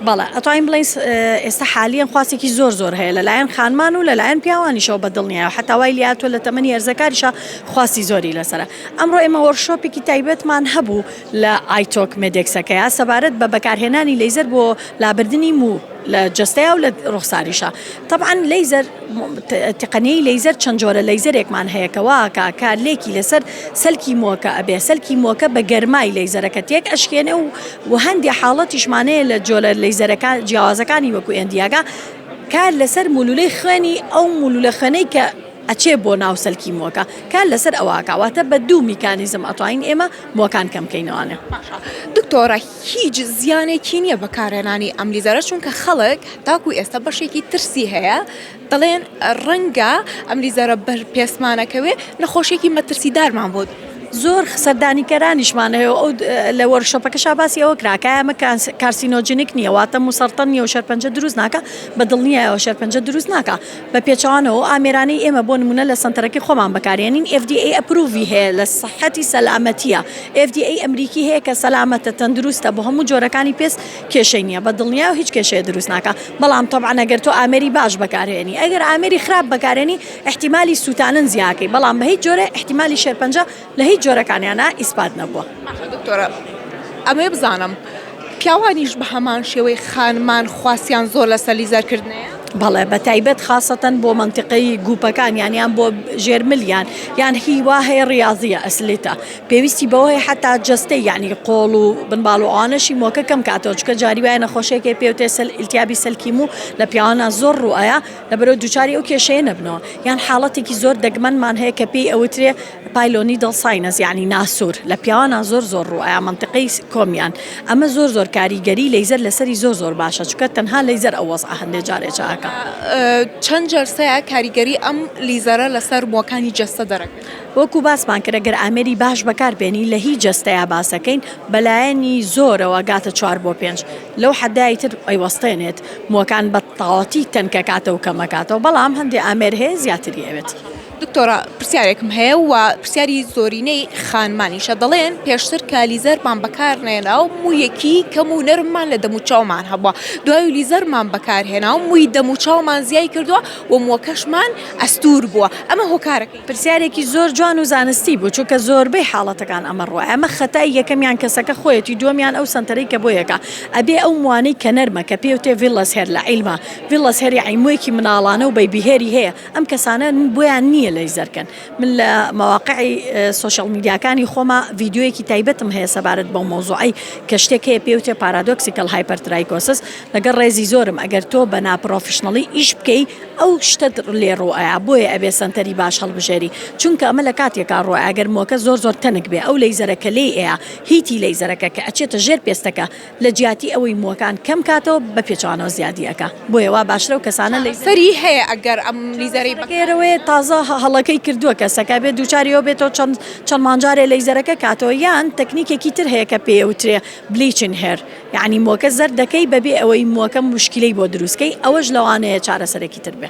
بەڵێ ئەتوانین بڵێین ئێستا حالیەن خواستێکی زۆر زۆر هەیە لەلایەن خانمان و لەلایەن پیاوانیشەوە بە دڵنیایەوە حتا وای لێهاتووە لە تەمەنی هەرزەکاریشا خواستی زۆری لەسەرە ئەمڕۆ ئێمە workshop ێکی تایبەتمان هەبوو لە ئایتۆک مێدێکسەکەیا سەبارەت بە بەکارهێنانی لەیزەر بۆ لابردنی موو لە جەستەیا و لە ڕوخساریشا تەبعەن لەیزەر تقنیەی لەیزەر چەند جۆرە لەیزەرێکمان هەیە کە وا ئەکا کارلێکی لەسەر سەلکی مووەکە ئەبێ سەلکی مووەکە بە گەرمای لەیزەرەکە تێک ئەشکێنێ و و هەندێ حاڵەتیشمان هەیە لە جۆرە لەیزەرەکان جیاوازەکانی وەکو ئێندیاگا کار لەسەر مولولەی خوێنی ئەو مولولە خوێنەی کە ئەچێ بۆ ناو سەلکی مووەکە کار لەسەر ئەوە ئەکا واتە بە دوو میکانیزم ئەتوانین ئێمە مووەکان کەم کەینەوانێ. باشە دکتۆرە هیچ زیانێکی نییە بەکارهێنانی ئەم لیزەرە چونکە خەڵک تاکو ئێستا بەشێکی ترسی هەیە دەڵێن ڕەنگە ئەم لیزەرە بەر پێستمانەکەوێ نەخۆشیەکی مەترسیدارمان بۆ زۆر سەردانیکەرانیشمان هەیە و ئەو لە workshop ەکەشا باسی ئەوە کرا کە ئەمە carcinogenic نییە واتە موسەڕتەن نییە و شێرپەنجە دروست ناکا بە دڵنیایەوە شێرپەنجە دروست ناکا بە پێچەوانەوە ئەو ئامێرانەی ئێمە بۆ نمونە لە سەنتەرەکەی خۆمان بەکارێنین FDA approve ی هەیە لە سەحەتی سەلامەتیە FDA ئەمریکی هەیە کە سەلامەتە تەندروستە بۆ هەموو جۆرەکانی پێست کێشەی نییە بە دڵنیایەوە هیچ کێشەیە دروست ناکا بەڵام تەبعەن ئەگەر تۆ ئامێری باش بەکارهێنی ئەگەر ئامێری خراپ بەکارێنی ئیحتیمالی سووتانن زیاکەی بەڵام بە هیچ جۆرێ ئیحتیمالی شێرپەنجە لە هیچ جۆرەکانیانا ئیسپات نەبووە. باشە دکتۆرە ئەمەوێ بزانم پیاوانیش بە هەمان شێوەی خانمان خواستیان زۆر لەسەر لیزەر کردنەیە؟ بەڵێ بە تایبەت خاسەتەن بۆ مەنتیقەی گوپەکانیان یان بۆ ژێر ملیان یان هی وا هەیە ڕیازیە ئەسلیتە پێویستی بەوە هەیە حەتا جەستەی یانی قۆڵ و بن باڵ و ئەوانەشی مۆکە کەم کاتەوە چونکە جاری وایە نەخۆشیەک هەیە پێوتێ سەل ئیلتیابی سەلکی موو لە پیاوانە زۆر ڕووئەیا لەبەرئەوە دووچاری ئەو کێشەیە نەبنەوە یان حاڵەتێکی زۆر دەگمەنمان هەیە کە پێی ئەوترێ pilonidal sinus یانی ناسور لە پیاوانە زۆر زۆر ڕووئەیا مەنتیقەی کۆمیان ئەمە زۆر زۆر کاریگەری لەیزەر لەسەری زۆر زۆر باشە چونکە تەنها لەیزەر ئەو وەزعە هەندێ جارێ چاکە. چەند جەلسەیە کاریگەری ئەم لیزەرە لەسەر مووەکانی جەستە دەرەکەوێت؟ وەکو باسمان کرد ئەگەر ئامێری باش بەکار بێنی لە هی جەستەیا باسەکەین بەلایەنی زۆرەوە گاتە چوار بۆ پێنج لەو حەدای تر ئەیوەستێنێت مووەکان بە تەواوەتی تەنکەکاتەوە کەمەکاتەوە بەڵام هەندێ ئامێر هەیە زیاتری ئەوێت. دکتۆرە پرسیارێکم هەیە و پرسیاری زۆرینەی خانمانیشە دەڵێن پێشتر کە لیزەرمان بەکار نێنا و موویەکی کەم و نەرممان لە دەموچاومان هەبووە دوای لیزەرمان بەکارهێنا و مووی دەموچاومان زیای کردووە و مووەکەشمان ئەستوور بووە ئەمە هۆکارەکەی. پرسیارێکی زۆر جوان و زانستی بوو چونکە زۆربەی حاڵەتەکان ئەمە ڕوایە ئەمە خەتای یەکەمیان کەسەکە خۆیەتی دووەمیان ئەو سەنتەرەی کە بۆ یەکە ئەبێ ئەو موانەی کە نەرمە کە پێوتێ vellus hair لە عیلما vellus hair یەعنی مویەکی مناڵانە و baby hair ی هەیە ئەم کەسانە بۆیان نییە لەیزەر کەن من لە مەواقعی سۆشیال میدیاکانی خۆما ڤیدیۆیەکی تایبەتم هەیە سەبارەت بەو مەوزوعەی کە شتێک هەیە پێوتێ paradoxical hypertrichosis لەگەڵ ڕێزی زۆرم ئەگەر تۆ بە نا professional ی ئیش بکەی ئەو شتەت لێ ڕوو ئەیا بۆیە ئەبێ سەنتەری باش هەڵبژێری چونکە ئەمە لە کاتێکا ڕوو ئەیا گەر مووەکە زۆر زۆر تەنک بێ ئەو لەیزەرە کە لێی ئەیا heat ی لەیزەرەکە کە ئەچێتە ژێر پێستەکە لە جیاتی ئەوەی مووەکان کەم کاتەوە بە پێچەوانەوە زیادی ئەکا بۆیە وا باشترە ئەو کەسانە لەیزەر سەری هەیە ئەگەر ئەم لیزەرەی بەکار گێرەوەیە تازە هەڵەکەی کردووە کەسەکە بێ دووچاری ئەوە بێتەوە چەند چەند مانگ جارێ لەیزەرەکە کاتەوە یان تەکنیکێکی تر هەیە کە پێی ئەوترێ bleaching hair یەعنی مووەکە زەرد دەکەی بەبێ ئەوەی مووەکە موشکیلەی بۆ دروست کەی ئەوەش لەوانەیە چارەسەرێکی تر بێ.